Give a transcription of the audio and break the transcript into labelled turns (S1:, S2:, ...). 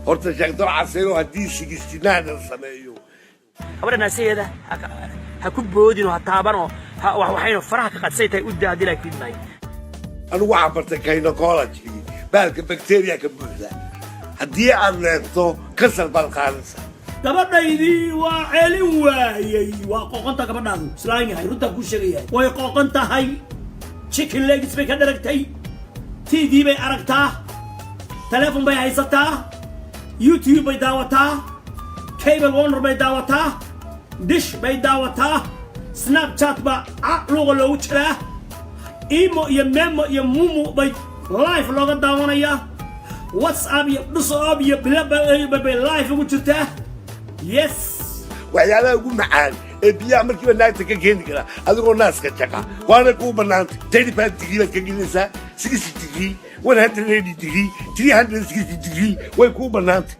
S1: Horta sheegto casiro haddii 69 la sameeyo.
S2: Gabadha naasaheeda ha ku boodinoo, ha taabanoo, ha waxaynu faraha ka qadsay tahay u daa haddii laa kuidmaayo.
S1: Anigu waxaan bartay gynecology. Baalka bacteria ka buuxda haddii aad leegto, kansar baad qaadaysaa.
S3: Gabadhaydii waa celin waayey. Waa qooqanta gabadhaadu, islaan yahay, runtaan kuu sheegayahay, way qooqan tahay. Chicken legs bay ka dharagtay, TV bay aragtaa, teleefon bay haysataa, YouTube bay daawataa, Cable Warner bay daawataa, Dish bay daawataa, Snapchat baa luuqa loogu jiraa, imo iyo memo iyo mumu bay live looga daawanayaa, WhatsApp iyo dhusob iyo bilabay live ugu jirtaa. Yes.
S1: Waxyaalaha ugu macaan ee biyaha markiiba naagta ka keeni kara adigoo naaska jaqa waana kuu bannaantay. 35 degree baad ka gelinaysaa, 60 degree, 180 degree, 360 degree, way kuu bannaantay.